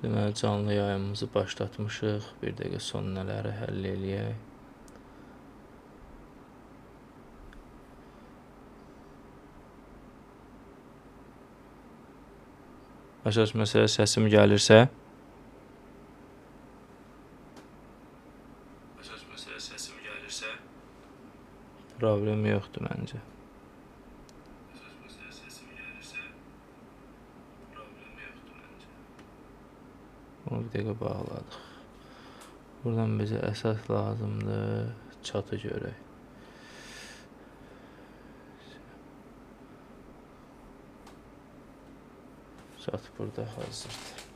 Deməli, canlı yayımımızı başlatmışıq. Bir dəqiqə son nələri həll eləyək. Əsas məsələ səsim gəlirsə. Əsas məsələ səsim gəlirsə. Problem yoxdur məncə. Əsas məsələ səsim gəlirsə. Problem yoxdur məncə. Bunu bir dəqiqə bağladıq. Buradan bizə əsas lazımdır çatı görək. Çat burada hazırdır.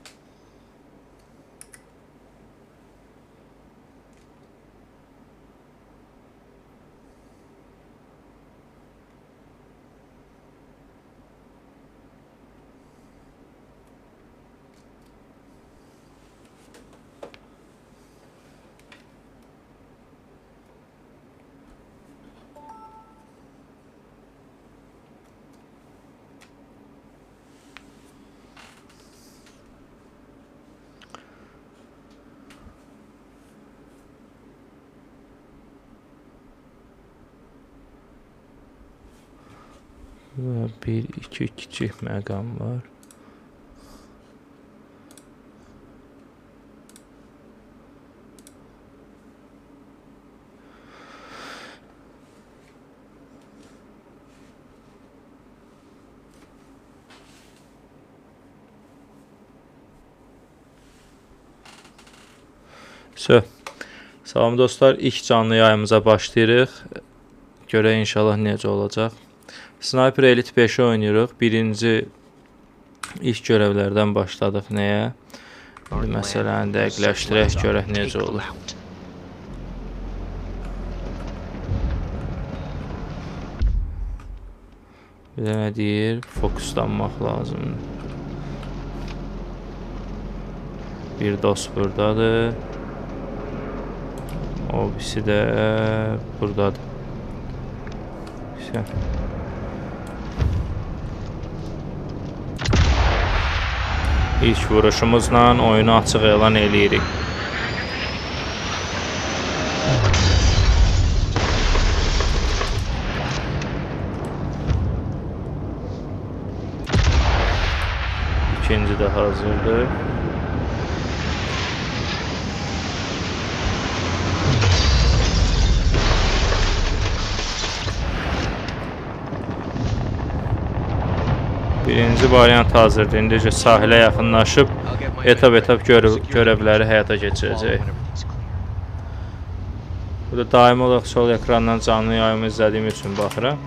Bir, iki kiçik məqam var. Salam dostlar, ilk canlı yayımıza başlayırıq. Görək inşallah necə olacaq. Sniper Elite 5-i oynayırıq. Birinci ilk görevlərdən başladıq nəyə? İndi məsələni dəqiqləşdirək, görək necə olur. Bir də nə deyir? Fokuslanmaq lazımdır. Bir dost buradadır. O birisi də buradadır. Güzel. İlk vuruşumuzla oyunu açıq elan eləyirik. İkinci də hazırdır. Birinci variant hazırdır. İndicə sahilə yaxınlaşıb etap-etap görevləri həyata keçirəcəyik. Burada daimi olaraq sol ekrandan canlı yayımı izlədiyim üçün baxıram.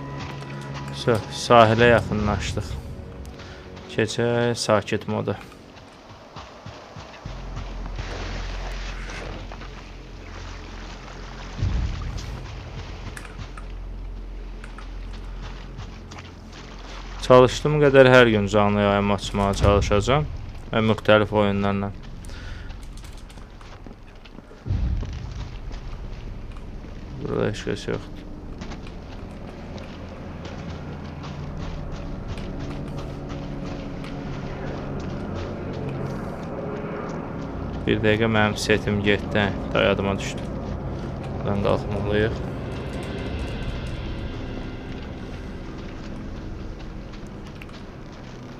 Sahilə yaxınlaşdıq. Keçək sakit moda. Çalışdığım qədər hər gün canlı yayım açmağa çalışacağam və müxtəlif oyunlarla. Burada heç kəs yoxdur. Bir dəqiqə mənim setim getdi, dayadıma düşdü. Buradan qalxmalıyıq.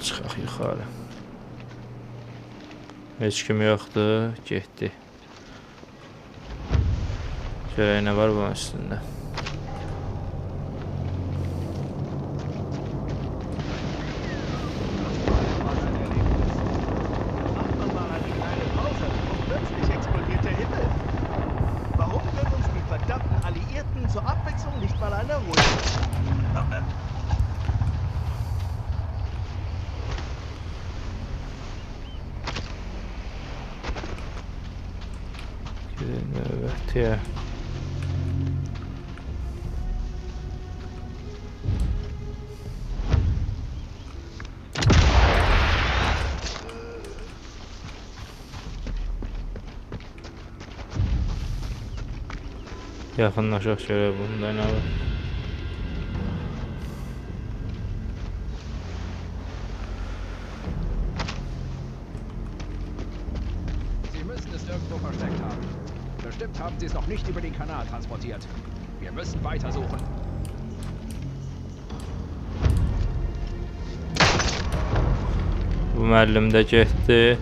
Çıxaq yuxarı. Heç kim yoxdur, getdi. Görək nə var bunun üstündə. Növbətiyə. Yaxınlaşaq görək bunda nə var. Bestimmt haben sie es noch nicht über den Kanal transportiert. Wir müssen weitersuchen. Bu müəllim də getdi.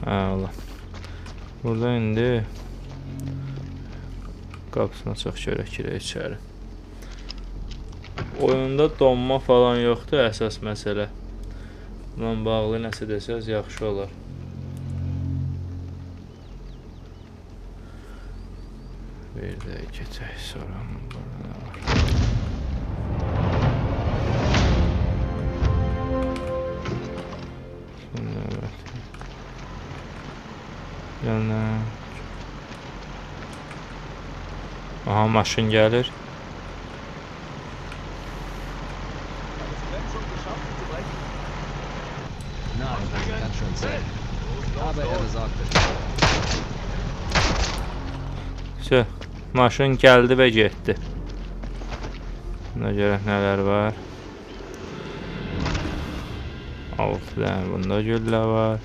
Allah. Burada indi qapısını açaq görək girək içəri. Oyunda donma falan yoxdur əsas məsələ. Bununla bağlı nəsə desəz yaxşı olar. Bir də keçək sonra burada nə var? Şimdi aha, maşın gəlir. Vse, maşın gəldi və getdi. Buna görək nələr var. 6 dənə bunda güllə var.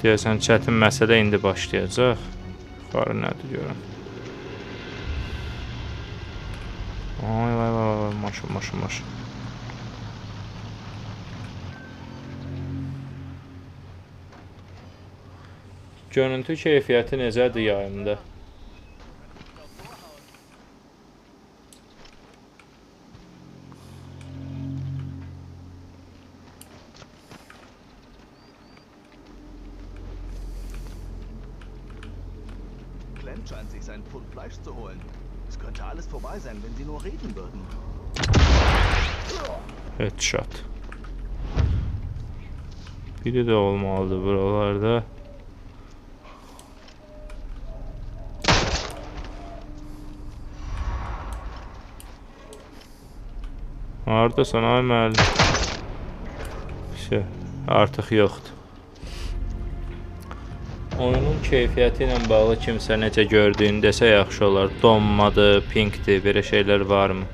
Deyəsən çətin məsələ indi başlayacaq. Yuxarı nədir görəm. Ay vay vay vay, maşın maşın maşın. Görüntü keyfiyyəti necədir yayımda? Scheint sich sein Pfund Fleisch zu holen. Es könnte alles vorbei sein, wenn sie nur reden würden. Headshot. Biri de olmalıdır buralarda. Hardasan ay müəllim? Şey, artıq yoxdur. Oyunun keyfiyyəti ilə bağlı kimsə necə gördüyünü desə yaxşı olar. Donmadır, pinkdir, belə şeylər varmı?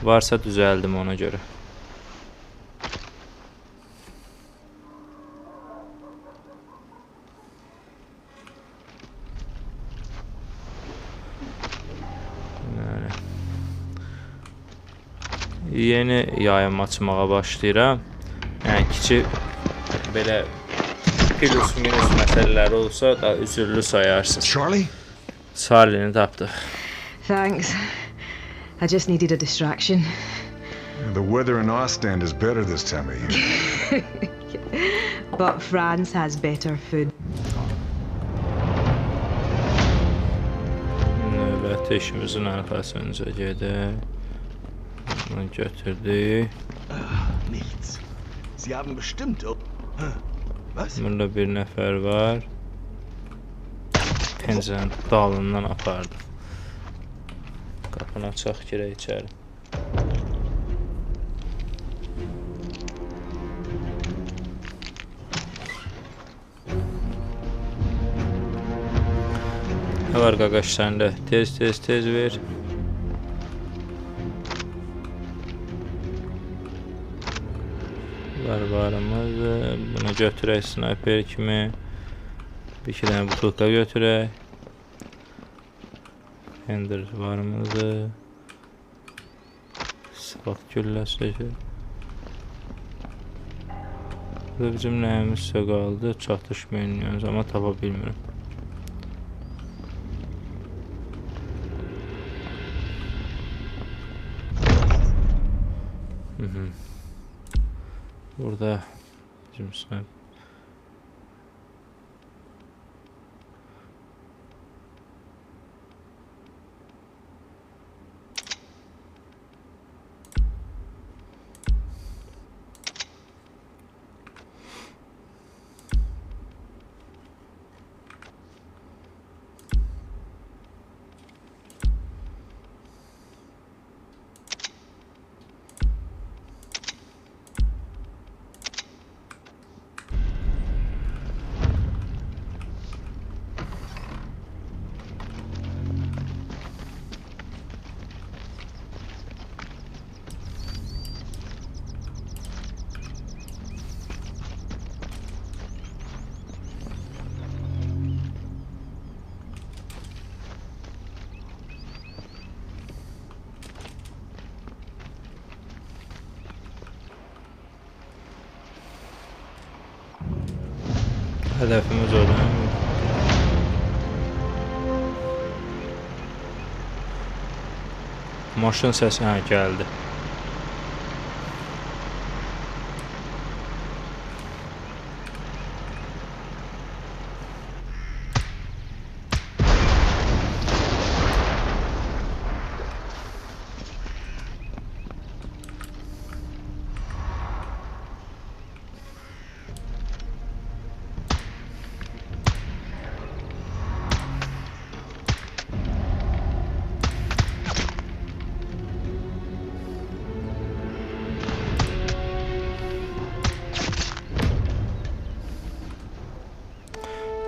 Varsa düzəldim ona görə. Yəni, yeni yayım açmağa başlayıram. Yəni kiçik belə plus minus məsələləri olsa da üzürlü sayarsınız. Charlie? Charlie'ni tapdıq. Thanks. I just needed a distraction. The weather in Ostend is better this time of year. But France has better food. Növbəti işimizin arxasınca gedək. Bunu götürdük. Nichts. Sie haben bestimmt. Was? Burada bir nəfər var. Pəncərənin dalından apardı. Qapını açaq, girək içəri. Nə var qaqaş səndə? Tez, tez, tez ver. Varımız. Bunu götürək snayper kimi. Bir iki dənə butulka götürək. Ender varımızı. Sıfat gülləsi. Burada bizim nəyimizsə qaldı. Çatışmayın, amma tapa bilmirəm. Burada bizim sniper. Hədəfimiz odur. Maşın səsi hə, gəldi.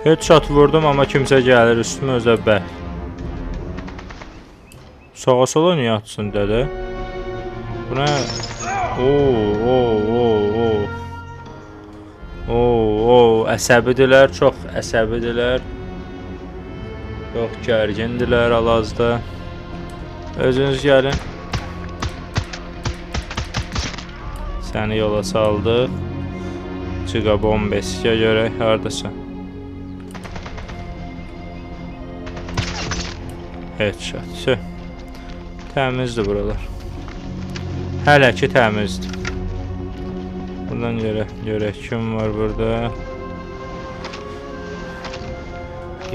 Headshot vurdum, amma kimsə gəlir üstümə özə bəh. Sağa sola niyə atsın dədə? Bu nə? Oo. Oo, əsəbidirlər, çox əsəbidirlər. Çox gərgindirlər alazda. Özünüz gəlin. Səni yola saldıq. Çıqa bombeskiyə görək, haradasan? Headshot. Təmizdir buralar. Hələ ki təmizdir. Buradan görək kim var burada.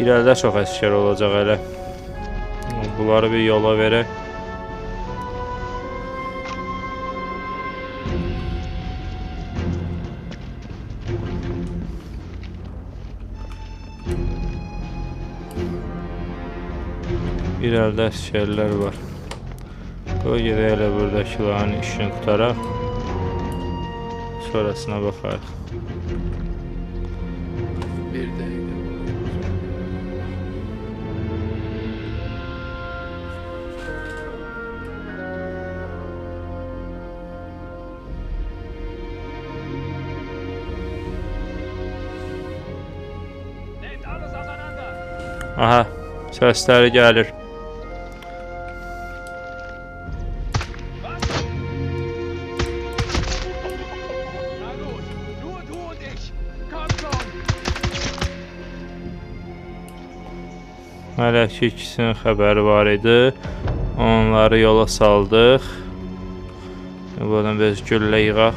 İrəlidə çox əsgər olacaq hələ. Bunları bir yola verək. İrəlidə əsgərlər var. Qoy gedək elə buradakıların işini qutaraq. Sonrasına baxarıq. Bir dəqiqə. Aha, səsləri gəlir. Hələ ki ikisinin xəbəri var idi. Onları yola saldıq. Buradan biz güllə yığaq.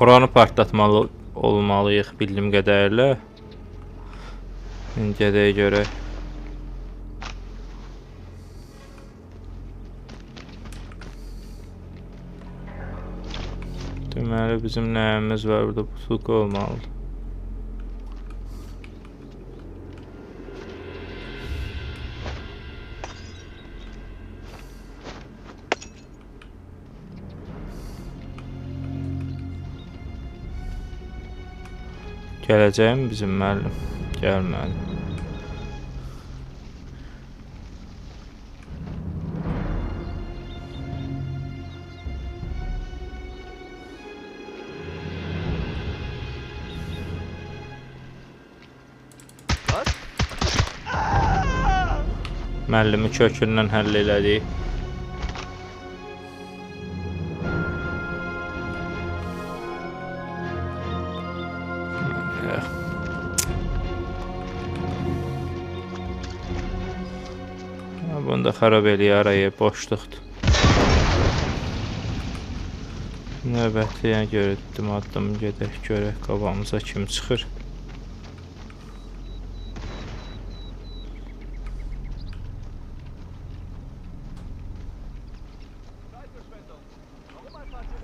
Oranı partlatmalı olmalıyıq bildiyim qədərilə. İndi gedək görək. Deməli bizim nəyimiz var burada, butulka olmalıdır. Gələcəyim bizim müəllim? Gəlmədi. Müəllimi kökündən həll elədik. Bunu da xarab eləyər, araya boşluqdur. Növbətiyə görürdüm, addım gedək, görək qabağımıza kim çıxır.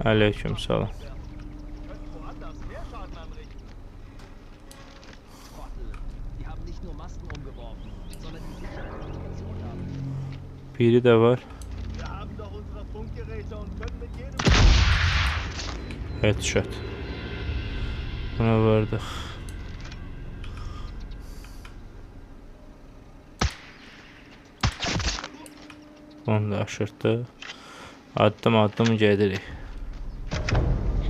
Aleyküm salam. Biri də var. Headshot. Buna vurduk. Bunu da aşırtdıq. Addım addım gedirik.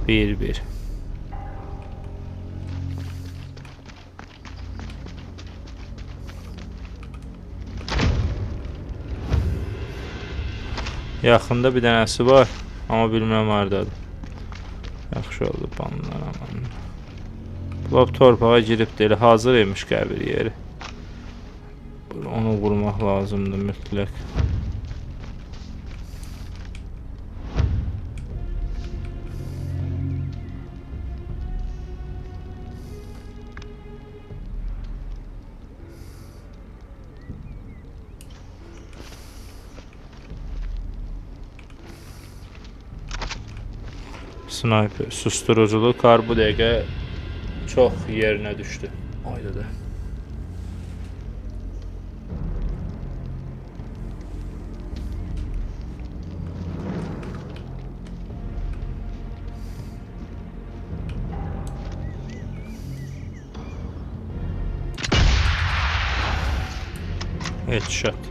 1-1. Yaxında bir dənəsi var, amma bilmirəm hardadır. Yaxşı oldu, banlaram. Lap torpağa giribdir, elə hazır imiş qəbir yeri. Onu vurmaq lazımdır mütləq. Sniper, susturuculu kar bu dəqiqə çox yerinə düşdü. Ayda da. Headshot.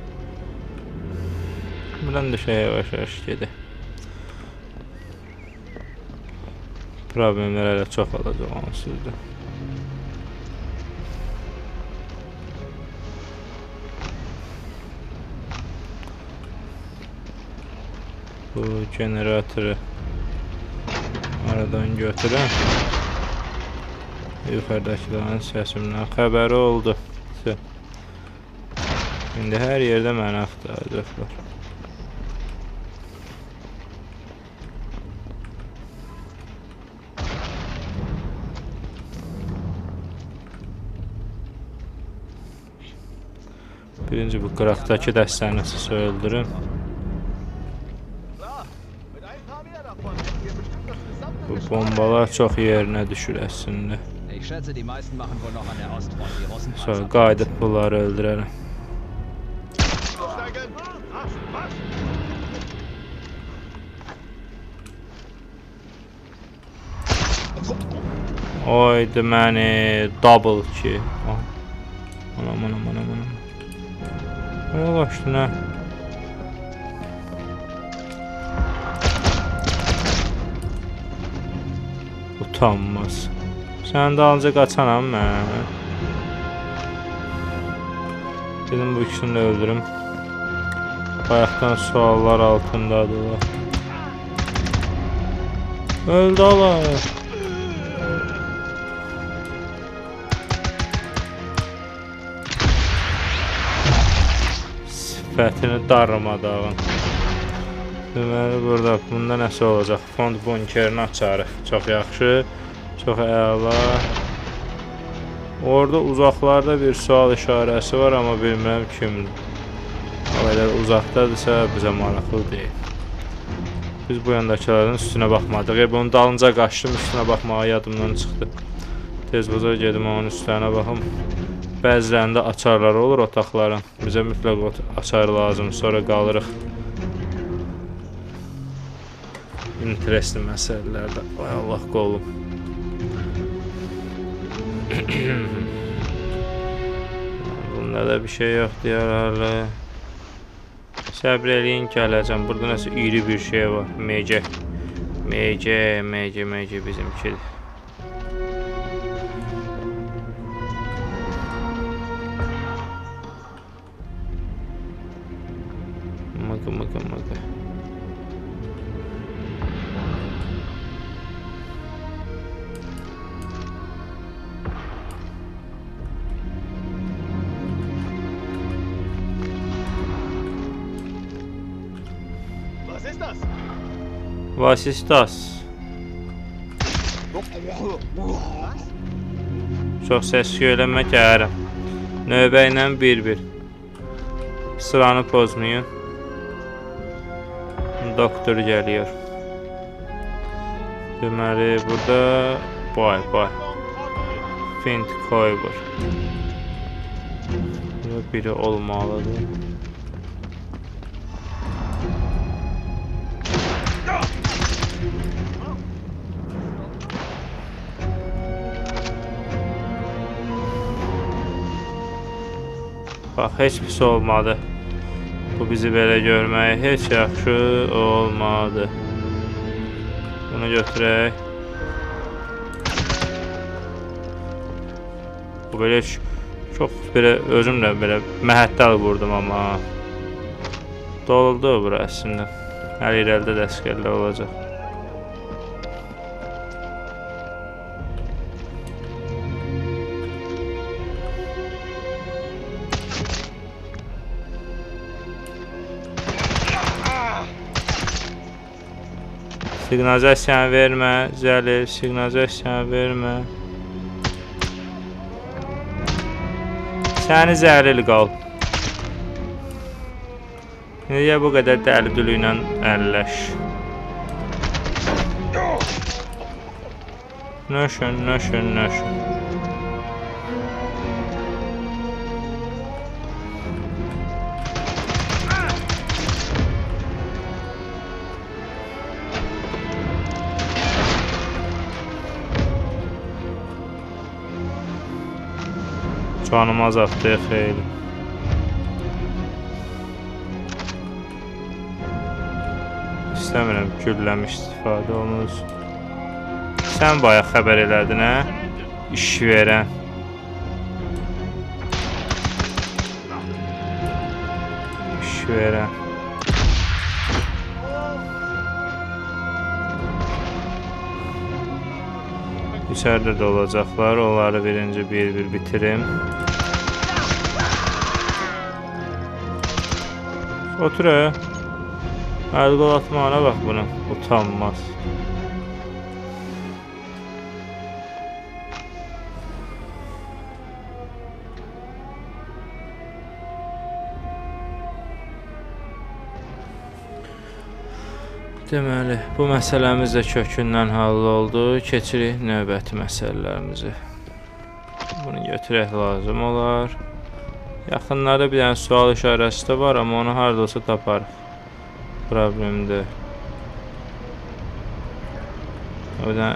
Buradan düşə yavaş yavaş gedək. Problemlər hələ çox olacaq onsuz da. Bu generatoru aradan götürəm. Yuxarıdakıların səsimdən xəbəri oldu. İndi hər yerdə məni axtaracaqlar. Birinci bu qıraqdakı dəstəni sizi öldürüm. Bu bombalar çox yerinə düşür əslində. Sonra qayıdıb bunları öldürərəm. Oydu məni double kill. Anam anam anam anam. Buraya qaçdın hə? Utanmaz. Sən dalınca qaçanam mən. Dedim bu ikisini də öldürüm. Bayaqdan suallar altındadırlar. Öldü Allah. Sifətini darmadağın. Deməli burada bunda nəsə olacaq. Fond bunkerini açarıq. Çox yaxşı. Çox əla. Orada uzaqlarda bir sual işarəsi var, amma bilmirəm kimdir. O qədər uzaqdadırsa bizə maraqlı deyil. Biz bu yandakıların üstünə baxmadıq. Bunun dalınca qaçdım, üstünə baxmağa yadımdan çıxdı. Tez buza gedim onun üstlərinə baxım. Bəzilərində açarlar olur otaqların. Bizə mütləq açar lazım, sonra qalırıq. İnteresli məsələlərdə. Ay Allah qolum. Bunda da bir şey yoxdur herhalde. Səbr eləyin, gələcəm. Burada nəsə iri bir şey var. MG. MG, MG, MG bizimkidir. Mıgı, mıgı, mıgı. Was ist das? Çox səs söyləmə, gəlirəm. Növbə ilə bir-bir. Sıranı pozmayın. Doktor gəliyor. Deməli, burada... Bay, bay. Fint Koyber. Burada biri olmalıdır. Bax, heç pis olmadı. Bu bizi belə görməyi heç yaxşı olmadı. Bunu götürək. Bu belə çox belə özüm də belə məhəttəl vurdum amma. Doldu bura əslində. Hələ irəlidə də əsgərlər olacaq. Siqnalizasiyanı vermə, Zəlil, siqnalizasiyanı vermə. Səni zəlil qal. Niyə bu qədər dəli dülü ilə əlləş? Nöşün, nöşün, nöşün. Canım azaltdı xeyli. İstəmirəm gülləm istifadə olunsun. Sən bayaq xəbər elədin, hə? İş verən. İş verən. İçəridə də olacaqlar. Onları birinci bir-bir bitirim. Otur, hə? Əl qol atmağına bax bunu. Utanmaz. Deməli, bu məsələmiz də kökündən həll oldu. Keçirik növbəti məsələlərimizi. Bunu götürək lazım olar. Yaxınlarda bir dənə sual işarəsi də var, amma onu harada olsa taparıq. Problemdir. O bir dənə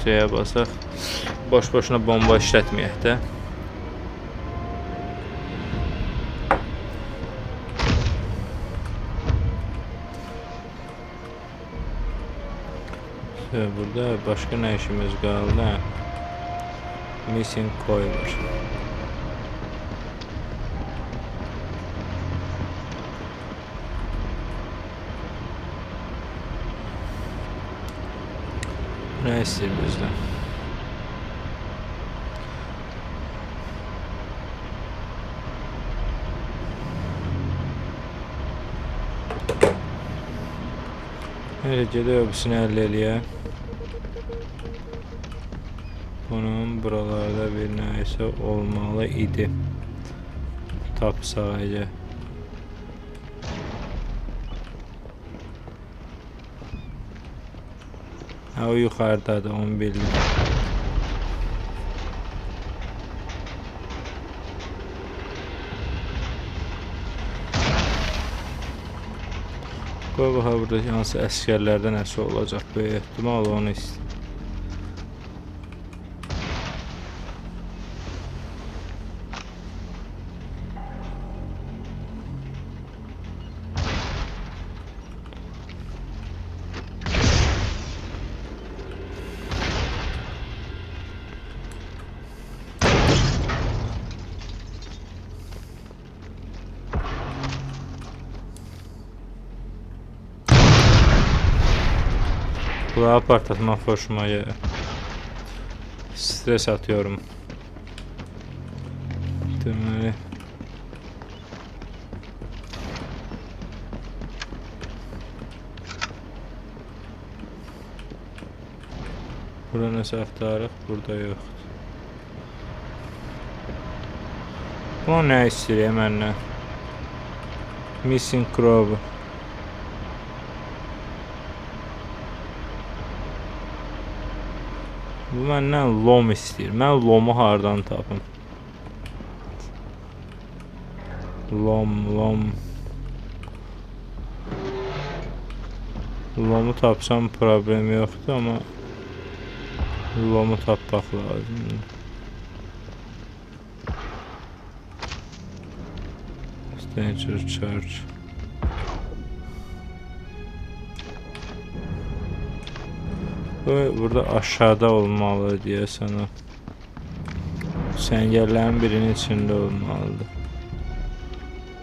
C-yə basaq. Boş-boşuna bomba işlətməyək də. Burada başqa nə işimiz qaldı? Missing coil. Nə istəyir bizdən? Elə gedək öbüsünü əldə eləyək. Bunun buralarda bir nəyisə olmalı idi. Tapsaq əgər. Hə, o yuxarıdadır, onu bildim. Qoy baxa, burada hansı əsgərlərdə nəsə olacaq. Böyük ehtimal onu istəyir. Kulağı partlatmaq xoşuma gəlir. Stres atıyorum. Deməli. Burada nəsə axtarıq, burada yoxdur. Bu nə istəyir məndən? Missing Crow. Bu məndən lom istəyir. Mən lomu hardan tapım? Lom, lom. Lomu tapsam problem yoxdur, amma lomu tapmaq lazımdır. Danger Church. Bu burada aşağıda olmalı deyəsən o. Səngərlərin birinin içində olmalıdır.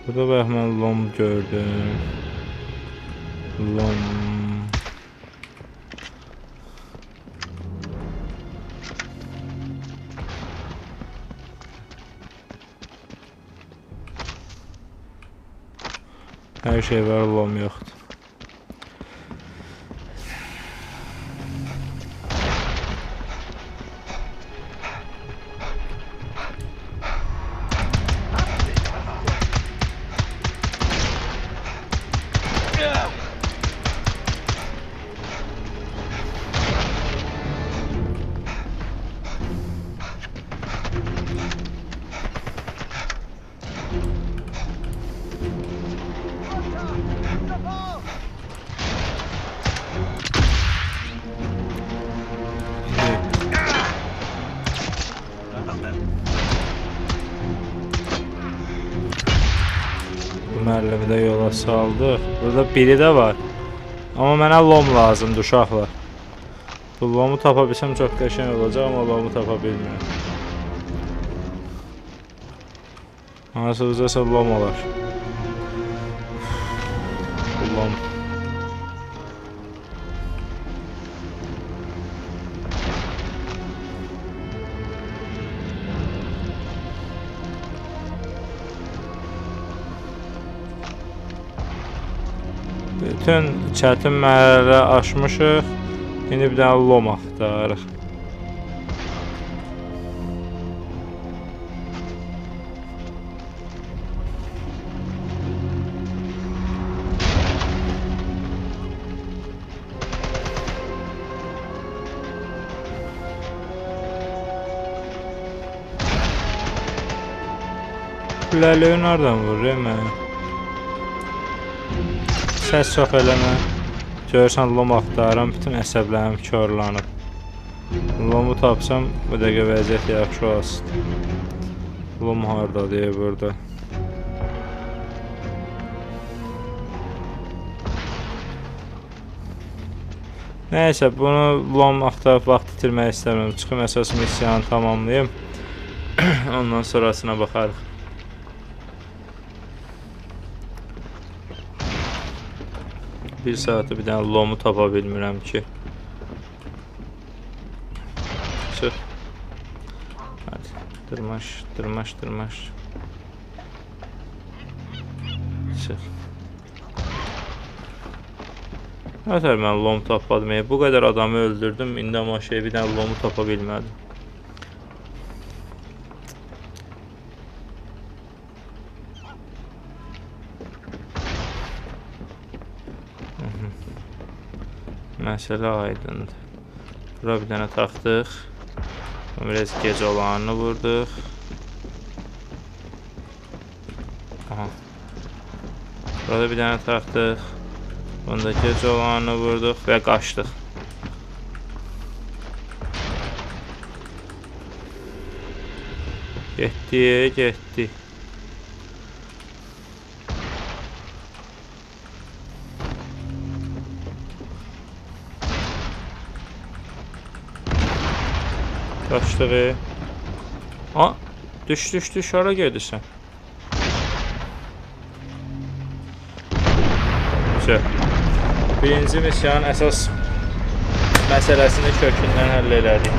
Burada bayaq mən lom gördüm. Lom. Hər şey var, lom yoxdur. müəllimi də yola saldıq. Burada biri də var. Amma mənə lom lazımdır uşaqlar. Bu lomu tapa bilsəm çox qəşəng olacaq, amma lomu tapa bilmirəm. Hansısa lom olar. Bu lom. Bütün çətin mərhələ aşmışıq. İndi bir dənə lom axtarırıq. Ləliyi nereden vurur mənə? Səs çox eləmə. Görürsən lom axtarıram, bütün əsəblərim korlanıb. Lomu tapsam bu dəqiqə vəziyyət yaxşı olsun. Lom hardadır burada? Nəysə, bunu lom axtarıb vaxt itirmək istəmirəm. Çıxım əsas missiyanı tamamlayım. Ondan sonrasına baxarıq. Bir saatı bir dənə lomu tapa bilmirəm ki. Çıx. Hadi. Dırmaş, dırmaş, dırmaş. Çıx. Nətər mən lom tapmadım. Bu qədər adamı öldürdüm. İndi amma şey, bir dənə lomu tapa bilmədim. Məsələ aydındır. Bura bir dənə taxdıq. Biraz gec olanını vurduq. Aha. Burada bir dənə taxdıq. Bunu da gec olanını vurduq və qaçdıq. Getdi, getdi. Qaçdıq. A, düş, düş, düş, hara gedirsən? Güzel. Birinci missiyanın əsas məsələsini kökündən həll elədik.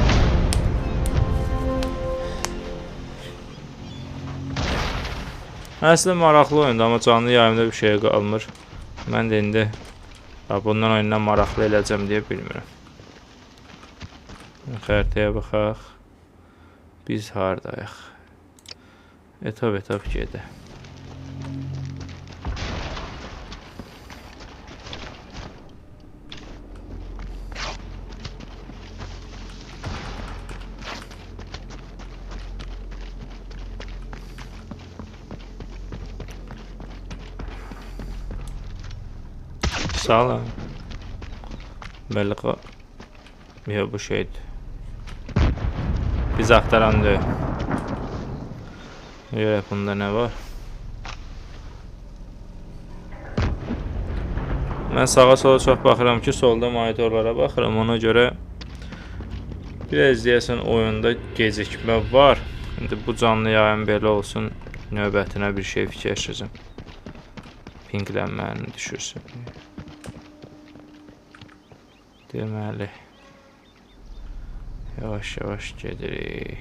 Əslində maraqlı oyundur, amma canlı yayımda bir şey qalmır. Mən də indi bundan oyundan maraqlı eləyəcəm deyə bilmirəm. Xəritəyə baxaq. Biz hardayıq? Etap etap gedə. Salam. Bəli, yox, bu şeydir. Biz axtaran deyil. Görək bunda nə var. Mən sağa sola çox baxıram ki, solda monitorlara baxıram. Ona görə biraz deyəsən oyunda gecikmə var. İndi bu canlı yayım belə olsun, növbətinə bir şey fikirləşəcəm. Pinglənməni düşürsün. Deməli, yavaş yavaş gedirik.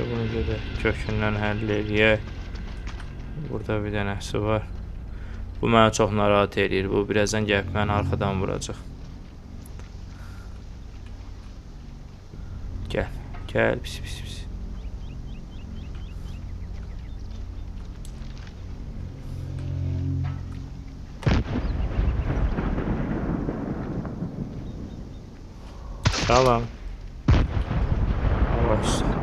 Bunu gedək, kökündən həll eləyək. Burada bir dənəsi var. Bu məni çox narahat eləyir. Bu birazdan gəlib məni arxadan vuracaq. Gəl, gəl, pis, pis, pis. Salam. Allah üstə.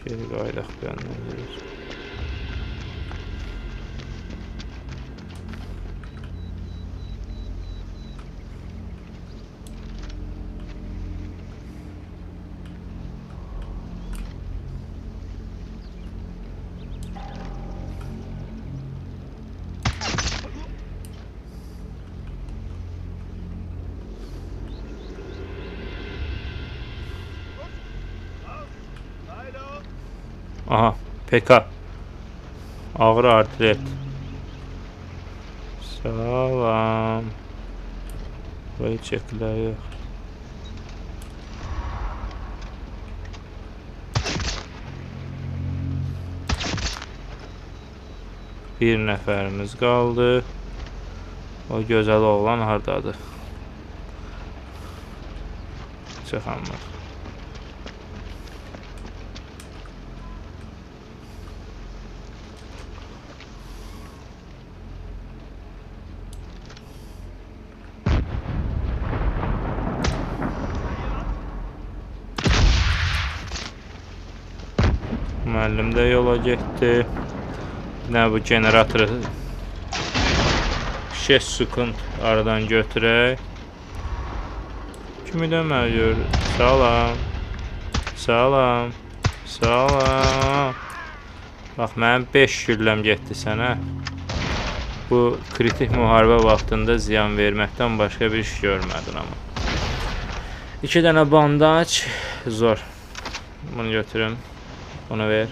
Geri qayıdaq bir yandan gedir. Aha, PK. Ağır artillert. Salam. Vay çəkilər yox. Bir nəfərimiz qaldı. O gözəl oğlan hardadır? Çıxanmır. Müəllim də yola getdi. Nə bu generatoru 5 sekund aradan götürək. Kimi də mənə görür. Salam. Salam. Salam. Bax, mənim 5 gülləm getdi sənə. Bu kritik müharibə vaxtında ziyan verməkdən başqa bir iş görmədin amma. 2 dənə bandaç. Zor. Bunu götürüm. Bunu ver.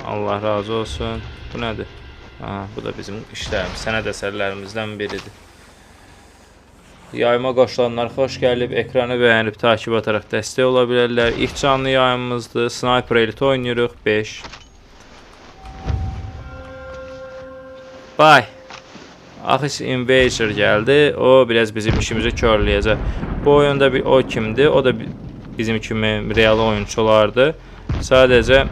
Allah razı olsun. Bu nədir? Aha, bu da bizim işlərimiz, sənəd əsərlərimizdən biridir. Yayıma qoşulanlar xoş gəlib, ekranı bəyənib, takip ataraq dəstək ola bilərlər. İlk canlı yayımımızdır. Sniper Elite oynayırıq. 5. Bay. Axis Invasion gəldi. O biraz bizim işimizi körləyəcək. Bu oyunda bir o kimdir? O da bizim kimi real oyunçulardır. Sadəcə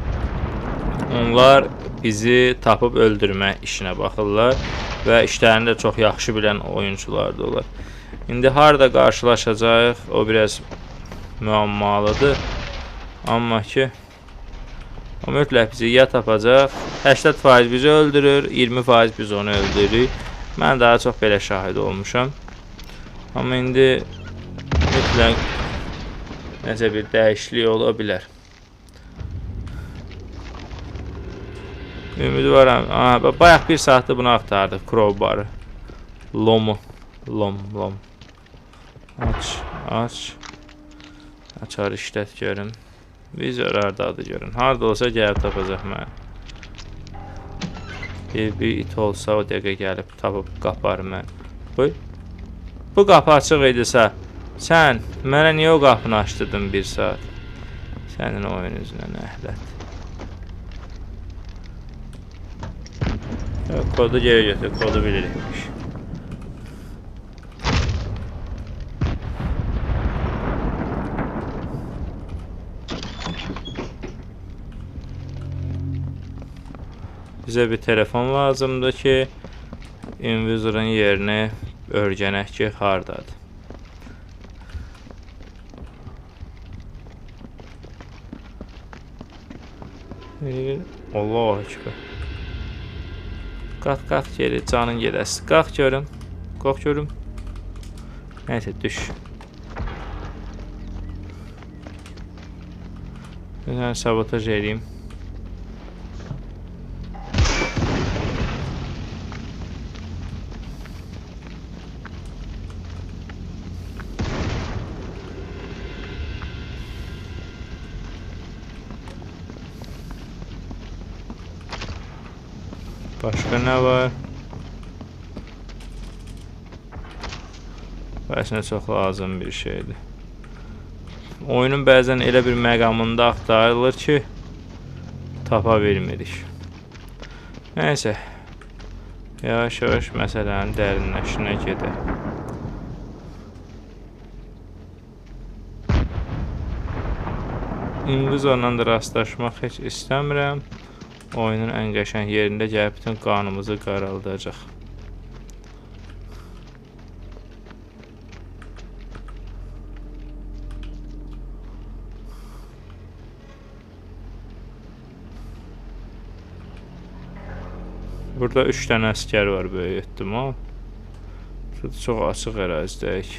onlar bizi tapıb öldürmə işinə baxırlar və işlərini də çox yaxşı bilən oyunçulardır onlar. İndi harda qarşılaşacağıq, o biraz müəmmalıdır. Amma ki, o mütləq bizi ya tapacaq, 80% bizi öldürür, 20% biz onu öldürürük. Mən daha çox belə şahid olmuşam. Amma indi mütləq nəsə bir dəyişiklik ola bilər. Ümidvaram. Aha, bayaq bir saatdə bunu axtardıq, crowbarı. Lomu. Lom, lom. Aç, aç. Açar işlət görüm. Vizor hardadır görün. Harda olsa gəlib tapacaq məni. Bir it olsa o dəqiqə gəlib tapıb qapar məni. Qoy. Bu qapı açıq idisə, sən mənə niyə o qapını açdırdın bir saat? Sənin oyun üzünə nəhlət. Kodu geri götür, kodu bilirikmiş. Bizə bir telefon lazımdır ki, Invisor'un yerini öyrənək ki, hardadır. Allahu Ekber. Qalx, qalx geri, canın gedəsi. Qalx görüm, qalx görüm. Neyse, düş. Bir sabotaj edeyim. Başqa nə var? Bu əslində çox lazım bir şeydir. Oyunun bəzən elə bir məqamında axtarılır ki, tapa bilmirik. Neyse, yavaş yavaş məsələnin dərinləşinə gedək. Invisorla da rastlaşmaq heç istəmirəm. Oyunun ən qəşəng yerində gəlib bütün qanımızı qaraldacaq. Burada 3 dənə əsgər var böyük ehtimal. Burada çox açıq ərazidəyik.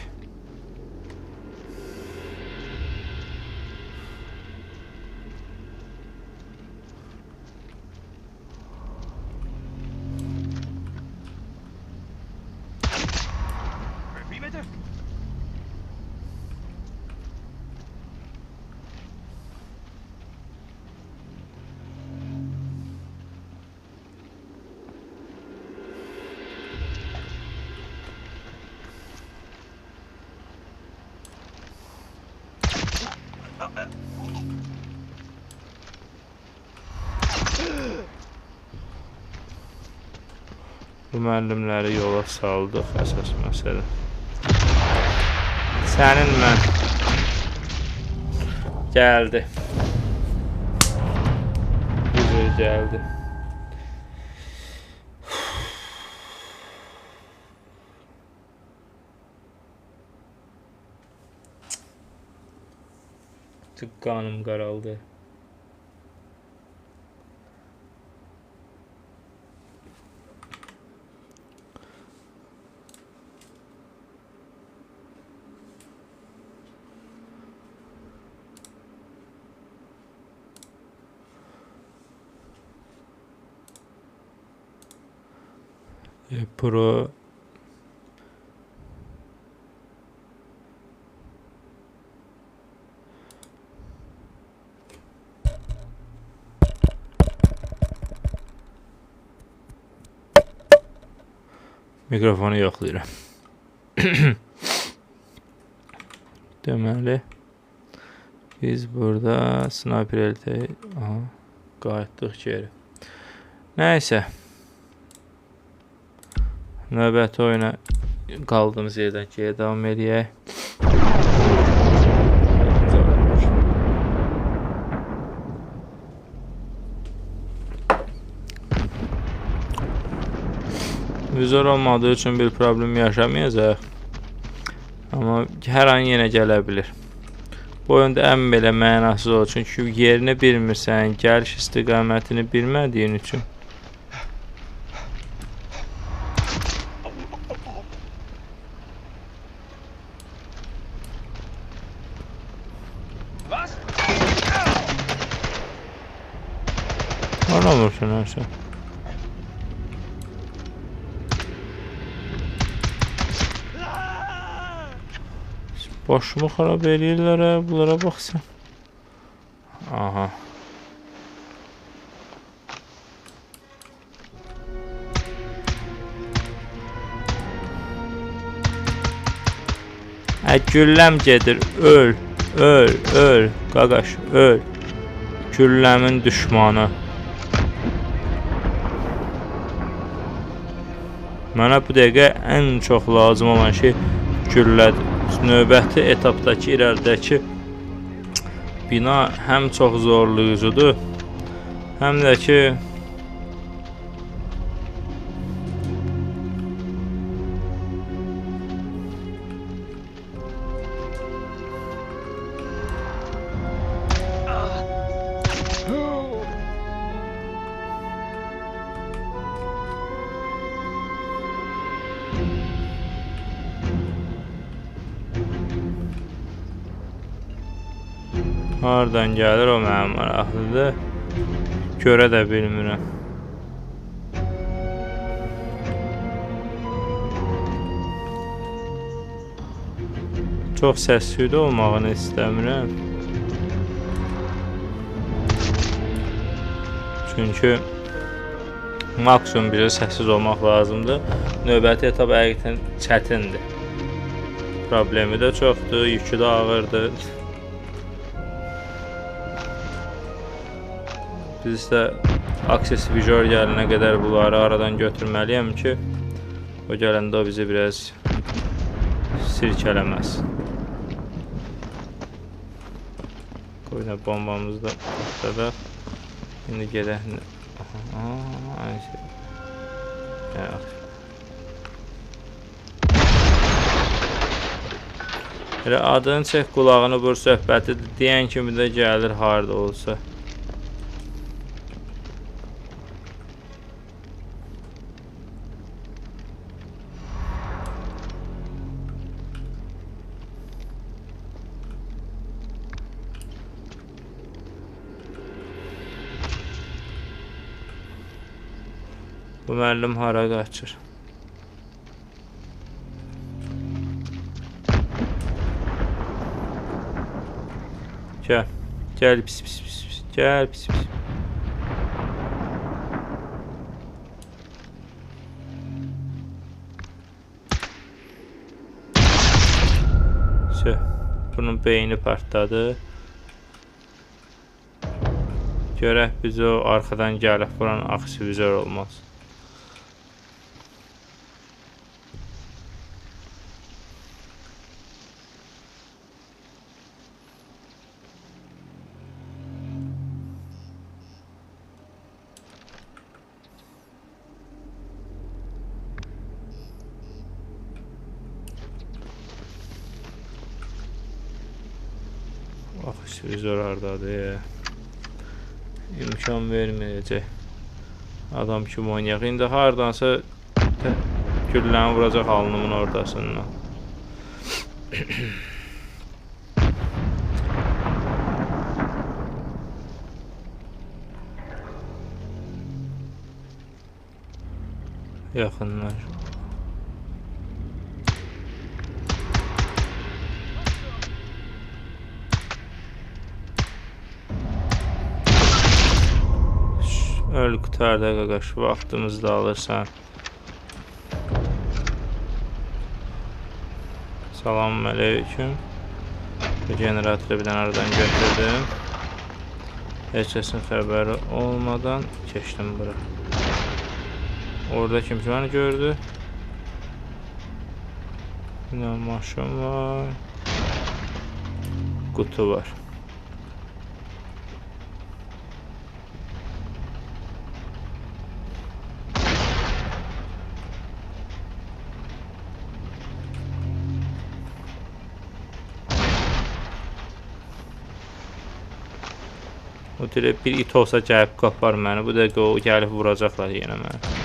Bu müəllimləri yola saldıq, əsas məsələ. Sənin mən. Gəldi. Güzel gəldi. Qanım qaraldı. Pro mikrofonu yoxlayıram. Deməli, biz burada Sniper Elite qayıtdıq geri. Nəysə. Növbəti oyuna qaldığımız yerdən geri davam eləyək. Vizor olmadığı üçün bir problem yaşamayacaq. Amma hər an yenə gələ bilir. Bu oyunda ən belə mənasız olur. Çünki yerini bilmirsən, gəliş istiqamətini bilmədiyin üçün. Nə olursun sən? Başımı xarab eləyirlər, bunlara bax sən. Aha. Gülləm gedir, öl, öl, öl, qaqaş, öl. Gülləmin düşmanı. Mənə bu dəqiqə ən çox lazım olan şey güllədir. Növbəti etapdakı, irəlidəki bina həm çox zorlayıcıdır, həm də ki hardan gəlir o mənim maraqlıdır. Görə də bilmirəm. Çox səs-küylü olmağını istəmirəm. Çünki maksimum bizə səssiz olmaq lazımdır. Növbəti etap həqiqətən çətindir. Problemi də çoxdur, yükü də ağırdır. Biz də Access Visual gələnə qədər bunları aradan götürməliyəm ki, o gələndə o bizi biraz sirkələməz. Qoyuna bombamızı da patladaq. İndi gedək. Aha, aynı şey. Elə adını çək, qulağını vur, söhbəti deyən kimi də gəlir harda olsa. Bu müəllim hara qaçır? Gəl, gəl pis pis pis pis, gəl pis pis. Sö, bunun beyni partladı. Görək biz o arxadan gəlib vuran aksivizör olmaz. Ox, vizor hardadır? İmkan verməyəcək. Adam kimi oynayaq. İndi hardansa gülləni vuracaq alnımın ortasından. Yaxınlar. Öl qutarda qaqaş, vaxtımızı da alırsan. Salam aleyküm. Bu generatoru bir dənə aradan götürdüm. Heç kəsin xəbəri olmadan keçdim bura. Orada kimsə məni gördü. Bir dənə maşın var. Qutu var. O deyir, bir it olsa gəlib qapar məni. Bu dəqiqə o gəlib vuracaqlar yenə məni.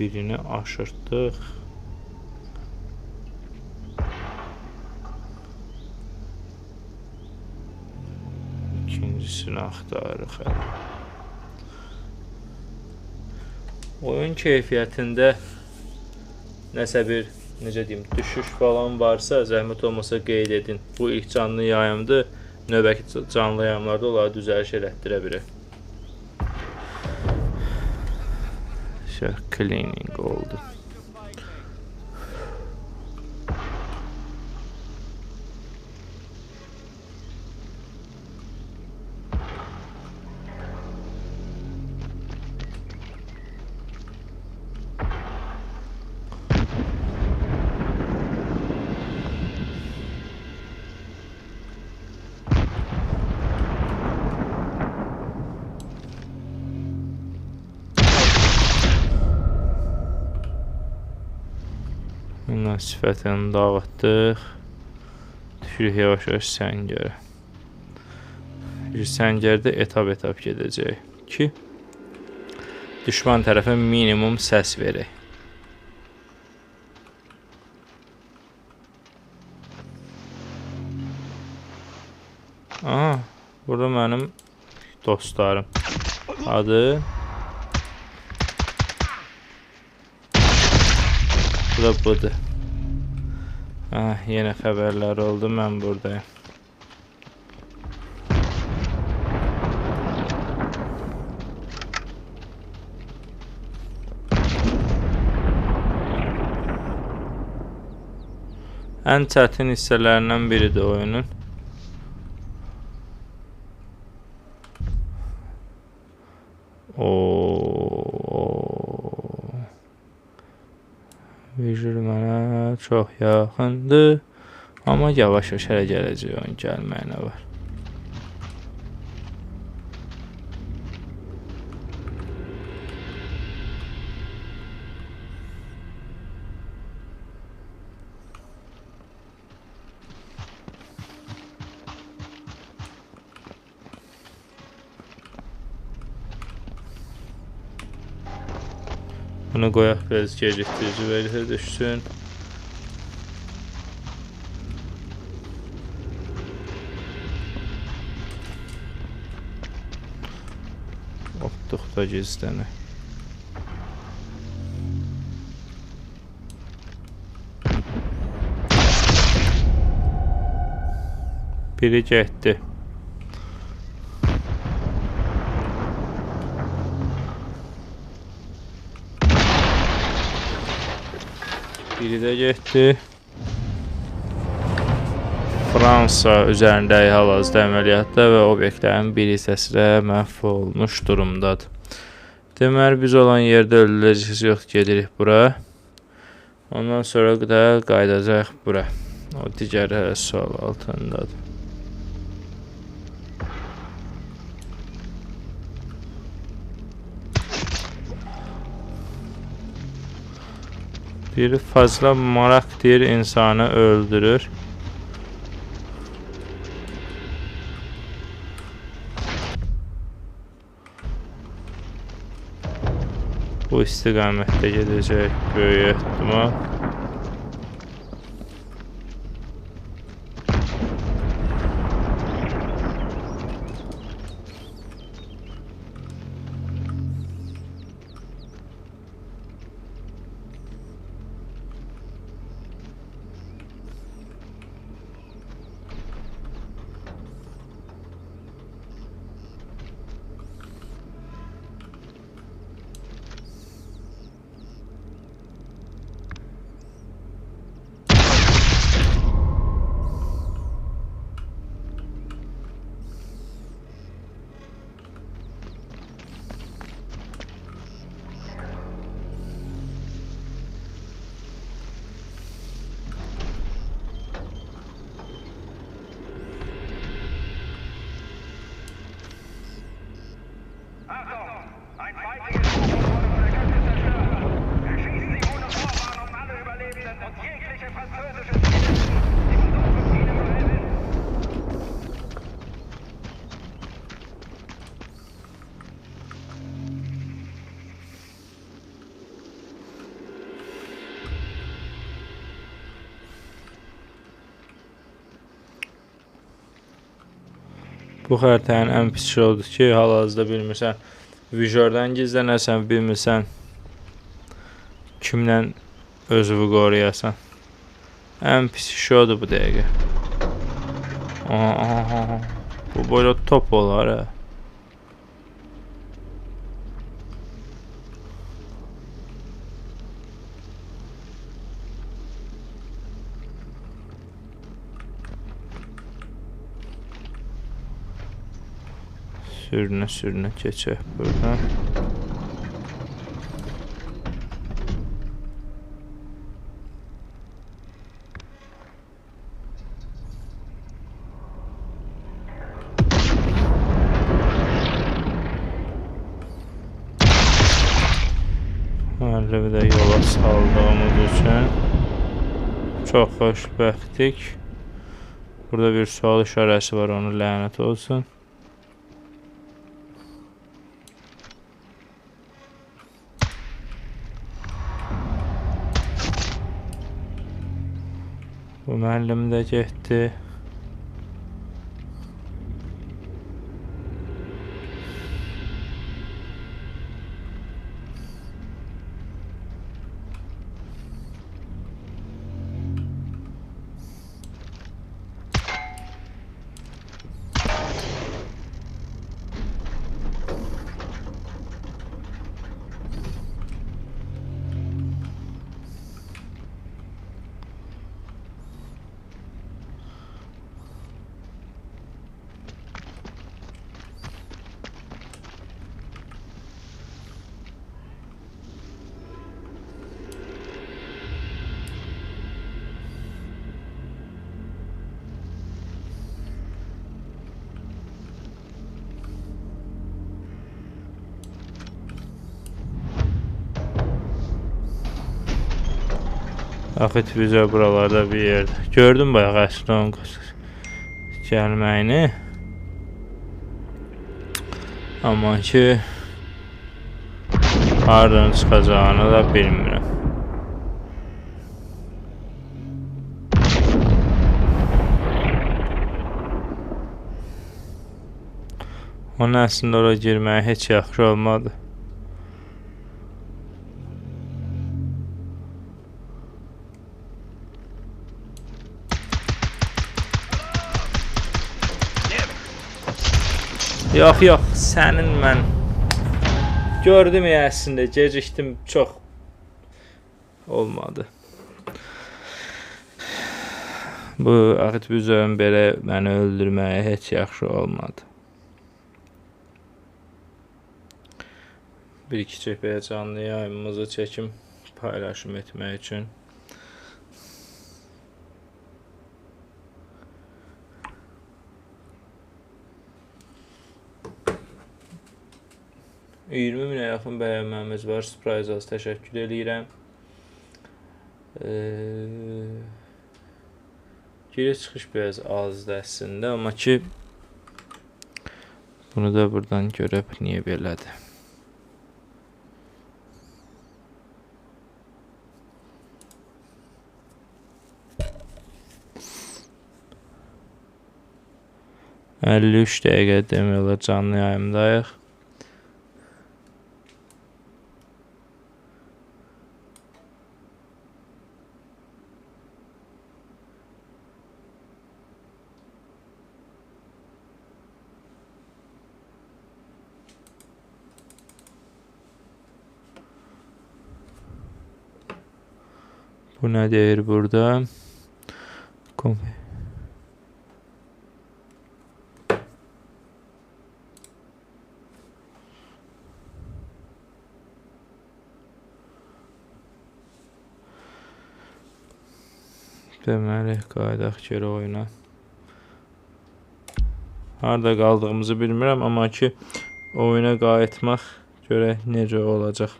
Birini aşırtdıq. İkincisini axtarırıq hələ. Oyun keyfiyyətində nəsə bir, necə deyim, düşüş falan varsa, zəhmət olmasa qeyd edin. Bu ilk canlı yayımdır. Növbəti canlı yayımlarda onları düzəliş elətdirə bilir. Cleaning oldu. Bundan sifətini dağıtdıq. Düşürük yavaş-yavaş səngərə. Səngərdə etap-etap gedəcək ki, düşman tərəfə minimum səs verək. Aha, burada mənim dostlarım. Adı. Bu da budur. Ah, yenə xəbərlər oldu, mən buradayım. Ən çətin hissələrindən biridir oyunun. Vijur mənə çox yaxındır. Amma yavaş-yavaş hələ gələcək, onun gəlməyinə var. Bunu qoyaq biraz gecikdirici vəziyyətə düşsün. Otduq da gizlənək. Biri getdi. Biri də getdi. Fransa üzərindəyik hal-hazırda əməliyyatda və obyektlərin bir hissəsi də məhv olmuş durumdadır. Deməli, biz olan yerdə öldürəcəyimiz yox, gedirik bura. Ondan sonra da qayıdacaq bura. O digər hələ sual altındadır. Bir fazla maraq deyir, insanı öldürür. Bu istiqamətdə gedəcək böyük ehtimal. Bu xəritənin ən pis şey odur ki, hal-hazırda bilmirsən, vijordan gizlənərsən, bilmirsən kimlə özünü qoruyasan. Ən pis şey odur bu dəqiqə. Aha, bu böyle top olar ha. Sürünə sürünə keçək buradan. Müəllimi də yola saldığımız üçün çox xoşbəxtik. Burada bir sual işarəsi var, onu lənət olsun. Bu müəllim də getdi. Axı bizə buralarda bir yerdə. Gördüm bayaq əslində onun gəlməyini. Amma ki hardan çıxacağını da bilmirəm. Onun əslində ora girməyi heç yaxşı olmadı. Yox, yox, sənin mən gördüm ya əslində, gecikdim, çox olmadı. Bu Ağıt-Büzörün belə məni öldürməyə heç yaxşı olmadı. Bir kiçik belə canlı yayımımızı çəkim, paylaşım etmək üçün. İyirmi minə yaxın bəyənməmiz var. Surprise az təşəkkür eləyirəm. Giriş çıxış biraz azdır əslində, amma ki bunu da buradan görüb niyə belədir. 53 dəqiqə demək olar canlı yayımdayıq. Bu nə deyir burada? Deməli, qayıdaq geri oyuna. Harada qaldığımızı bilmirəm, amma ki oyuna qayıtmaq görək necə olacaq.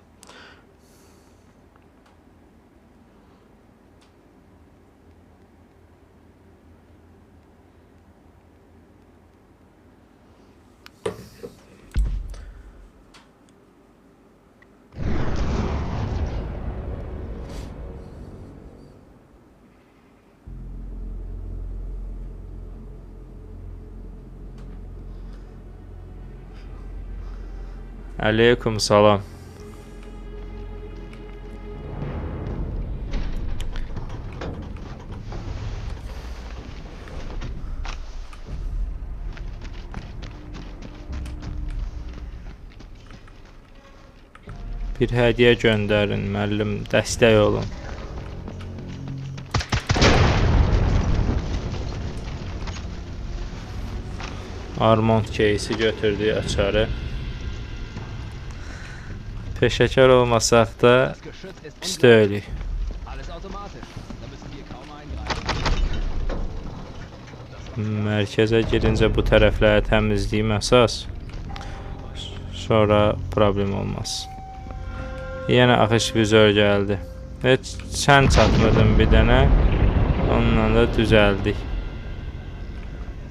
Aleyküm salam. Bir hədiyyə göndərin, müəllim, dəstək olun. Armand кейsi götürdük açarı. Peşəkar olmasaq da pis deyilik. Mərkəzə girincə bu tərəfləri təmizləyim əsas. Sonra problem olmaz. Yenə axış vizör gəldi. Heç sən çatmadın bir dənə. Onunla da düzəldik.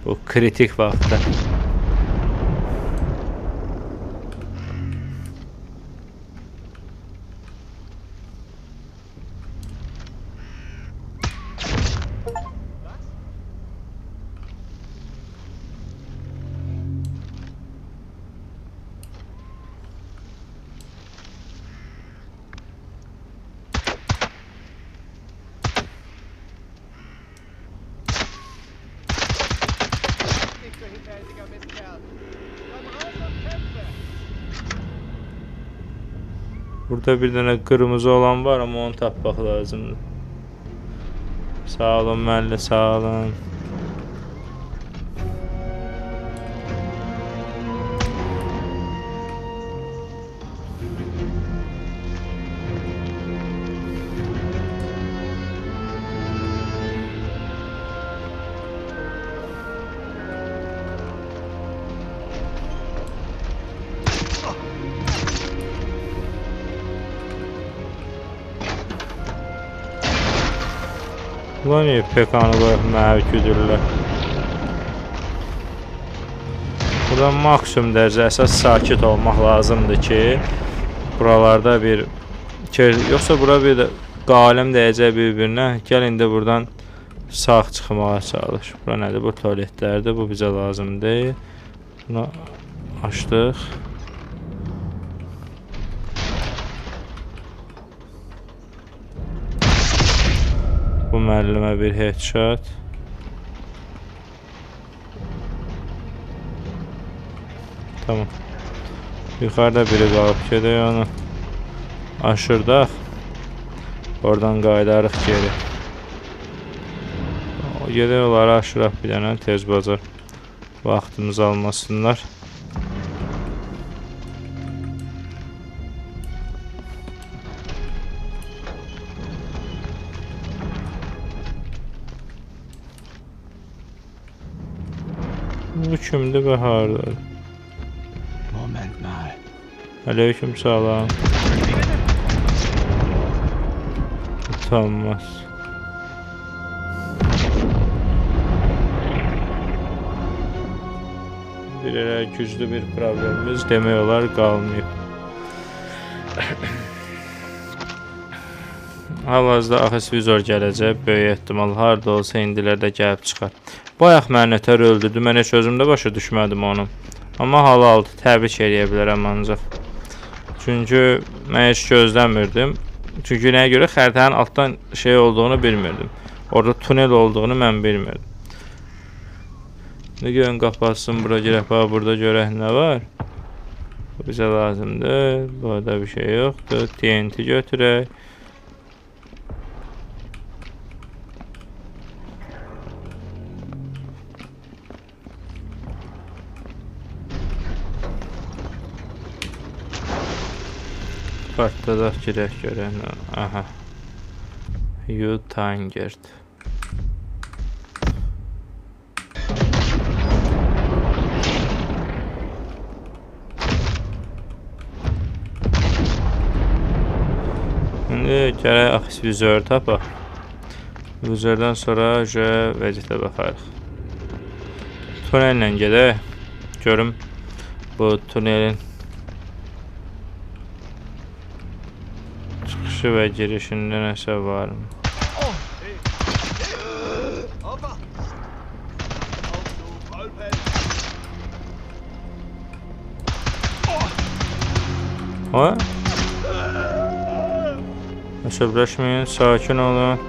Bu kritik vaxtda. Burada bir dənə qırmızı olan var, amma onu tapmaq lazımdır. Sağ olun müəllim, sağ olun. Bunlar niyə PK-nı qoyub mənə güdürlər? Burada maksimum dərəcə əsas sakit olmaq lazımdır ki, buralarda bir... Yoxsa bura bir də qaləm dəyəcək bir-birinə. Gəl indi buradan sağ çıxmağa çalış. Bura nədir? Bu tualetlərdir. Bu bizə lazım deyil. Bunu açdıq. Bu müəllimə bir headshot. Tamam. Yuxarıda biri qalıb gedək onu. Aşırdaq. Oradan qayıdarıq geri. Gedək onları aşıraq bir dənə, tez bacar. Vaxtımızı almasınlar. Bu kimdir və hardadır? Moment mal. Aleyküm salam. Utanmaz. Bir elə güclü bir problemimiz demək olar qalmayıb. Hal-hazırda Axis Vizor gələcək, böyük ehtimal harda olsa indilərdə gəlib çıxar. Bayaq məni nətər öldürdü, mən heç özüm də başa düşmədim onu. Amma halaldır, təbrik eləyə bilərəm ancaq. Çünki mən heç gözləmirdim. Çünki nəyə görə xəritənin altdan şey olduğunu bilmirdim. Orada tunel olduğunu mən bilmirdim. İndi görün qapatsın, bura girək, bax burada görək nə var. Bu bizə lazımdır, burada bir şey yoxdur. TNT götürək. Partladaq girək görək nə. Aha. Jutangert. İndi gərək Axis Vizor tapaq. Vizordan sonra vəziyyətə baxarıq. Tunellə gedək. Görüm bu tunelin çıxışı və girişində nəsə var mı? Ha? Əsəbləşməyin, sakin olun.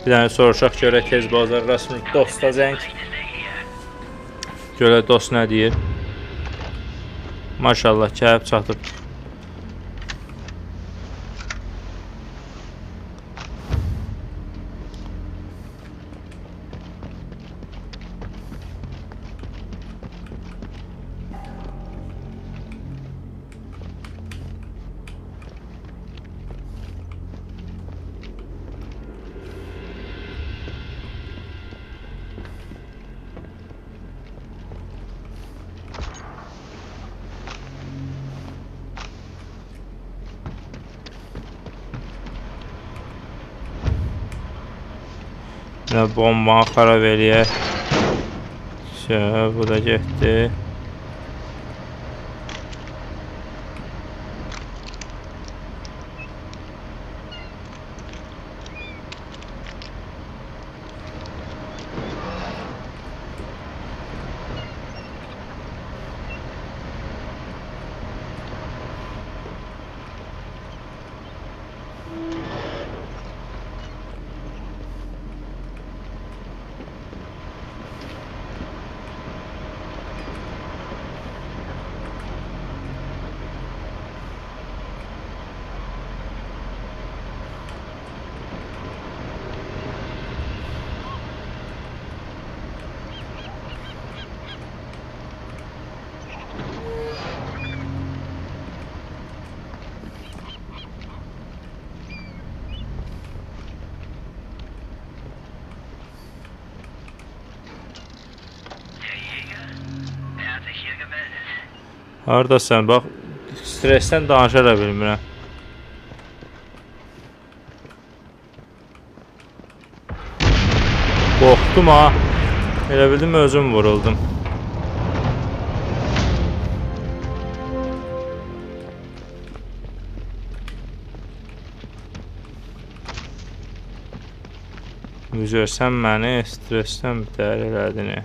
Bir dənə soruşaq görək tez bazar rəsmi dosta zəng. Görək dost nə deyir. Maşallah, gəlib çatıb. Bombanı xarab eləyək. Bu da getdi. Hardasan? Bax, stressdən danışa da bilmirəm. Qorxdum ha. Elə bildim özüm vuruldum. Üzr, sən məni stressdən bitər elədin.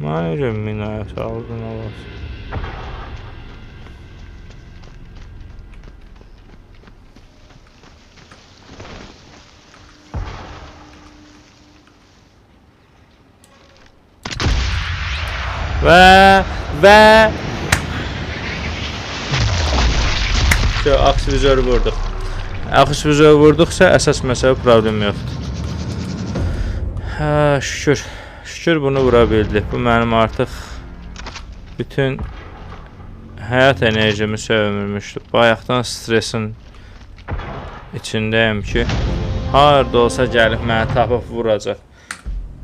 Mənə necə minaya saldın Allah. Və aksivizörü vurduq. Aksivizörü vurduqsa əsas məsələ problem yoxdur. Hə, şükür. Şükür bunu vura bildik. Bu mənim artıq bütün həyat enerjimi sömürmüşdü. Bayaqdan stresin içindəyim ki, harda olsa gəlib məni tapıb vuracaq.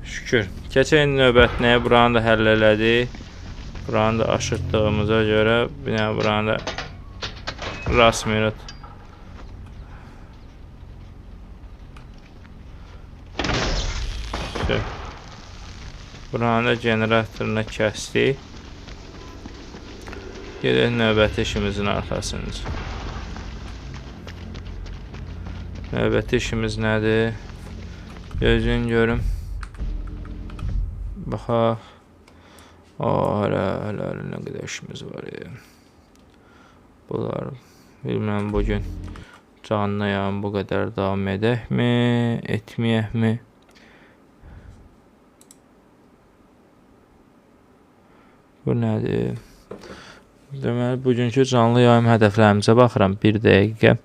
Şükür. Keçək indi növbət nəyə? Buranı da həll elədik. Buranı da aşırtdığımıza görə, bir dənə buranı da rast minut. Buranı da generatorunu kəsdik. Gedək növbəti işimizin arxasınca. Növbəti işimiz nədir? Gözün görüm. Baxaq. Hələ, hələ, hələ nə qədər işimiz var ya. Bunlar, bilmirəm bugün canlı yayım bu qədər davam edəkmi, etməyəkmi? Bu nədir? Deməli, bugünkü canlı yayım hədəflərimizə baxıram. Bir dəqiqə.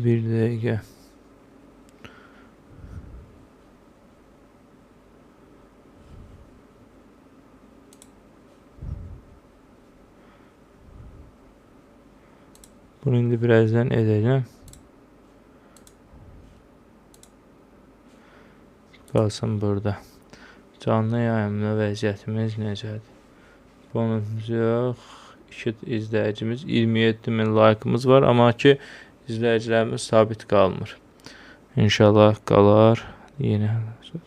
Bir dəqiqə. Bunu indi birazdan edəcəm. Qalsın burada. Canlı yayımda vəziyyətimiz necədir? Bonusumuz yox. 2 izləyicimiz, 27.000 like'ımız var. Amma ki, izləyicilərimiz sabit qalmır. İnşallah qalar. Yeni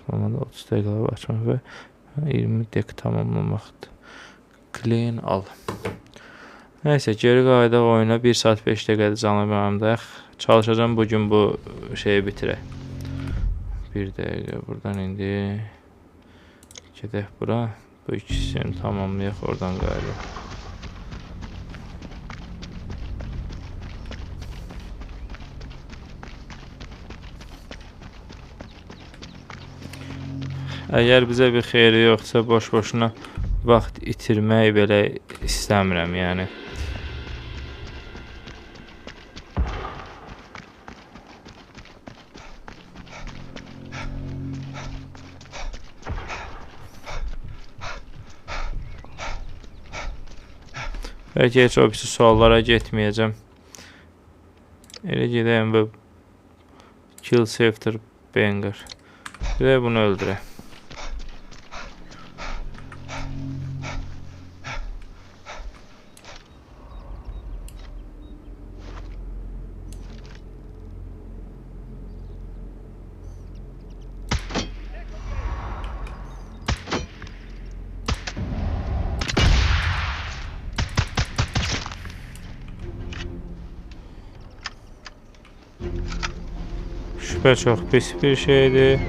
30 dəqiqə açmaq və 20 dəqiqə tamamlamaqdır. Clean al. Neyse, geri qayıdaq oyuna. 1 saat 5 dəqiqədir canlı yayımdayıq. Çalışacağım bugün bu şeyi bitirək. Bir dəqiqə buradan indi gedək bura. Bu ikisini tamamlayaq, oradan qayıdaq. Əgər bizə bir xeyri yoxsa boş-boşuna vaxt itirmək belə istəmirəm, yəni. Bəlkə heç o birisi suallara getməyəcəm. Elə gedəyim bu Kill Safety Banger. Bir də bunu öldürək. Şübhə çox pis bir şeydir.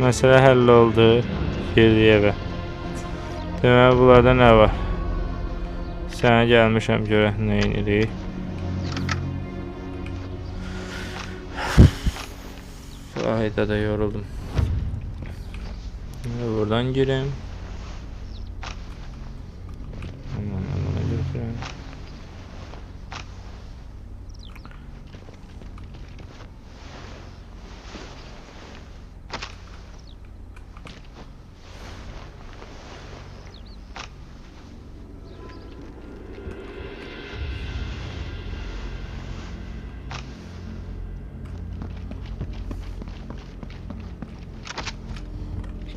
Məsələ həll oldu. Girdik evə. Deməli, bunlarda nə var? Sənə gəlmişəm görək nə edirik. Ayda da yoruldum. Buradan girim. Aman aman götürəm.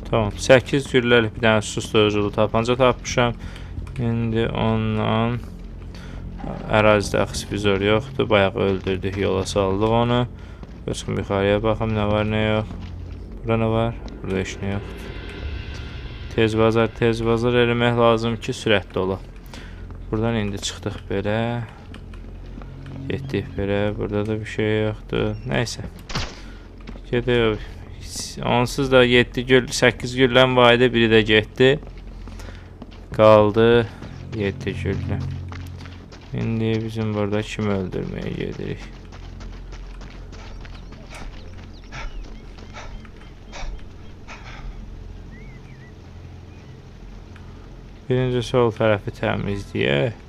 Tamam, 8 gülləlik bir dənə susturuculu tapanca tapmışam. İndi ondan ərazidə axsivizor yoxdur. Bayaq öldürdük, yola saldıq onu. Çıxım yuxarıya baxım, nə var, nə yox. Burada nə var? Burada heç nə yoxdur. Tez bazar, tez bazar eləmək lazım ki, sürətli olaq. Buradan indi çıxdıq belə. Getdik belə. Burada da bir şey yoxdur. Nəysə. Gedək. Onsuz da 7 gül, 8 gülləm var idi, biri də getdi. Qaldı 7 güllə. İndi bizim burada kimi öldürməyə gedirik? Birinci sol tərəfi təmizləyək.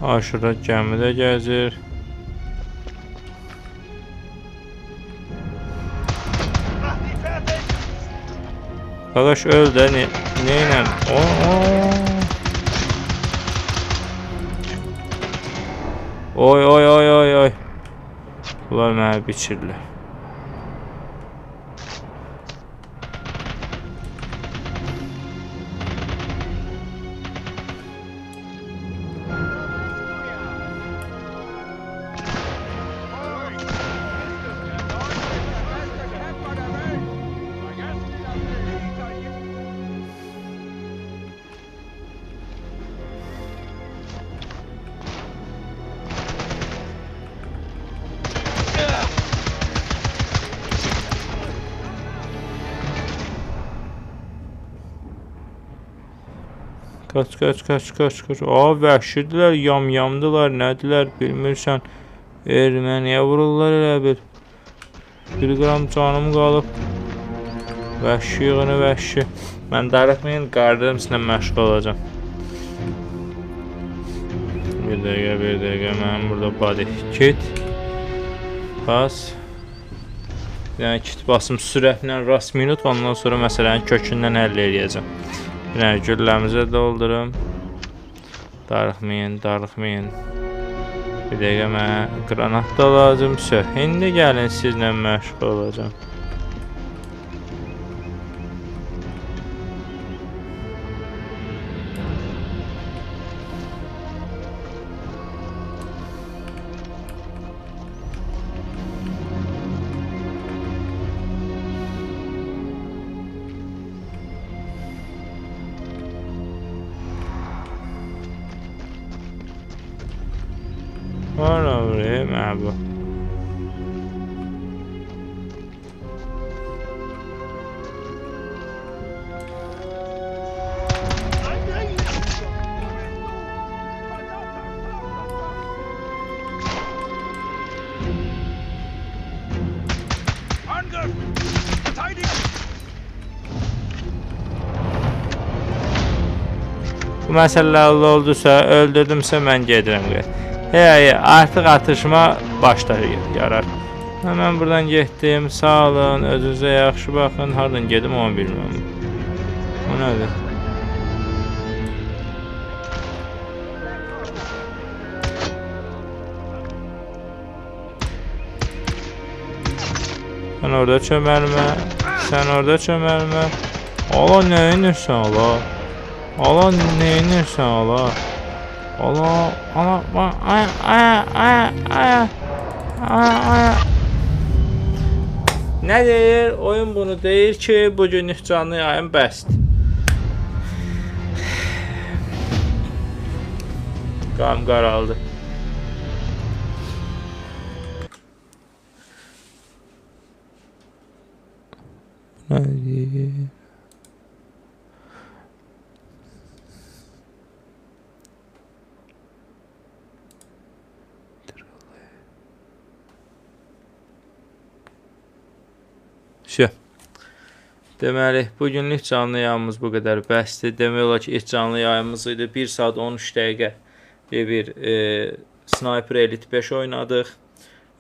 Aşırı gəmidə gəzir. Qardaş öl də neynəm? Oy oy oy oy oy. Bunlar mənə biçirlər. Qaç, qaç, qaç, qaç, qaç. Aa, vəhşidirlər, yamyamdılar, nədirlər, bilmirsən. Erməniyə vururlar elə bil. 1 qram canım qalıb. Vəhşi yığını, vəhşi. Mən darıxmayın, qardaşım sizlə məşğul olacağam. Bir dəqiqə, bir dəqiqə. Mənim burada body kit. Bas. Yəni kit basım sürətlə rast minut, ondan sonra məsələnin kökündən həll eləyəcəm. Bir dənə gülləmizə doldurum. Darıxmayın, darıxmayın. Bir dəqiqə mənə qranat da lazım. İndi gəlin sizlə məşğul olacağam. Hara buraya bu. Bu məsələ oldusa, öldürdümsə mən gedirəm. Hey, artıq atışma başlayır, yarar. Mən buradan getdim, sağ olun, özünüzə yaxşı baxın. Hardan gedim onu bilmirəm. O nədir? Sən orada çöməlmə, sən orada çöməlmə. Allah, nə inirsən, Allah? Allah, nə inirsən, Allah? Allah, Allah, ay, ay, ay, ay, ay, ay. Nə deyir? Oyun bunu deyir ki, bugünlük canlı yayım bəsdir. Qam qaraldı. Nə deyir? Deməli, bugünlük canlı yayımız bu qədər bəsdir. Demək olar ki, ilk canlı yayımız idi. 1 saat 13 dəqiqə bir Sniper Elite 5 oynadıq.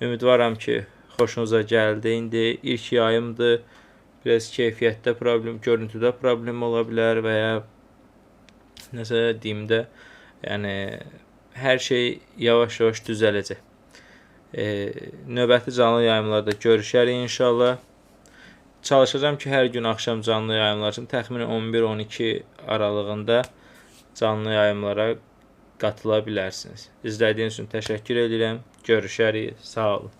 Ümidvaram ki, xoşunuza gəldi. İndi ilk yayımdır. Biraz keyfiyyətdə problem, görüntüdə problem ola bilər və ya nəsə deyim də, yəni hər şey yavaş-yavaş düzələcək. Növbəti canlı yayımlarda görüşərik inşallah. Çalışacağam ki, hər gün axşam canlı yayımlar üçün təxminən 11-12 aralığında canlı yayımlara qatıla bilərsiniz. İzlədiyiniz üçün təşəkkür edirəm. Görüşərik. Sağ olun.